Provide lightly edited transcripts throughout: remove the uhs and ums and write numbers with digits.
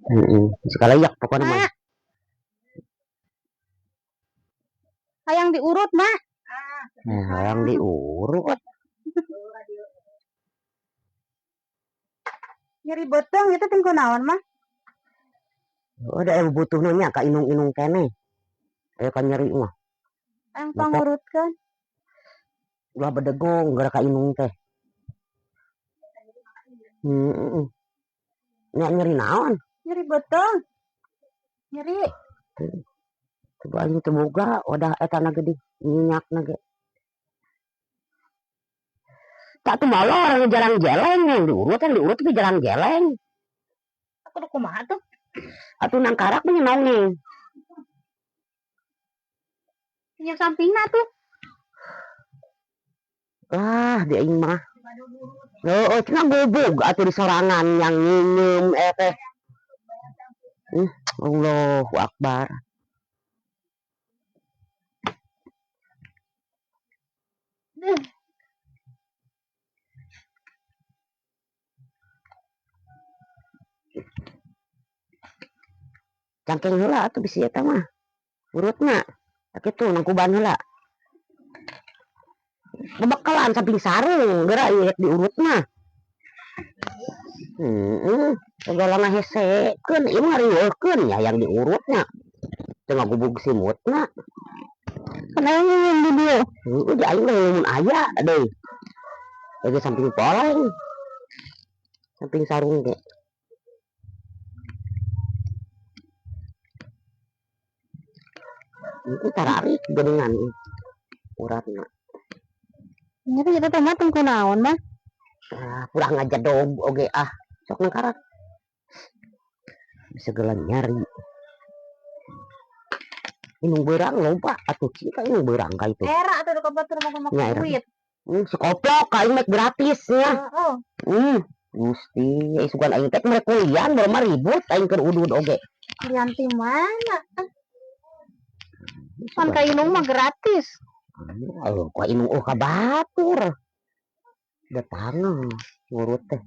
Heeh, sekalayak pokona mah. Mak, hayang diurut, Mak. Nah, hayang diurut. Nyeri beuteung itu teh kunaon, Mah? Oh, da butuhna nya ka inung-inung keneh. Aya ka nyeri mah. Hayang Matak pangurutkeun. Ulah bedegong gara ka inung teh. Heeh. Nya nyeri naon? Nyeri beuteung. Nyeri. Coba aing teu boga wadah eta na geuning minyakna ge. Tak tuh molor jarang geleng yang diurut, yang diurut tapi jarang geleng. Aku udah kumaha tuh? Atuh nangkarak mah nongeng. Nya sampingna tuh. Ah, di aing mah. Heeh, cenah gubug atuh di sorangan yang nginyeum teh. Allahu Akbar. Cangkeng heula atuh bisi eta mah. Urutna. Kitu nangkuban heula. Bebekalan samping sarung geura ieu rek diurut mah. Heeh, segala ngahesekeun ieu mah ngariweuhkeun nya yang diurutna. Teu ngagubug simutna. Kan aya nginyeum di dieu. Heeh, di aing mah mun aya deui. Lagi samping poleng. Samping sarung ge. Itu tararik geuningan uratna. Nyeri eta teh mah teu kunaon, Mah? Ah, kurang ngajedog oge ah. Sok nangkarak. Bisa segala nyari. Inung beurang loba atuh cika inung beurang ka itu. Era atuh ka batur mah make Nya era. duit. Sekoplok ka aing mah gratis nya. Heeh. Gusti, sugan aing teh merek kulian baru mah ribut aing keur udud oge. Kulian ti mana? Pan ka inung mah gratis. Oh, ka inung oh ka batur. Datang ngurut teh.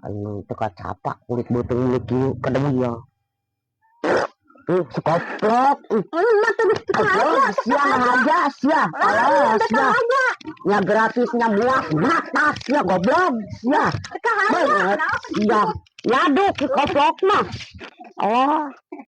Aing teu kacapak kulit beuteung milik kieu ka deui ya. Sekoplok. Mah teu Aduh, sia ngahaja sia. Alah, sia. Nya gratisnya muak mata sia goblok sia. Banget sia. Nyaduk koplok mah. Oh.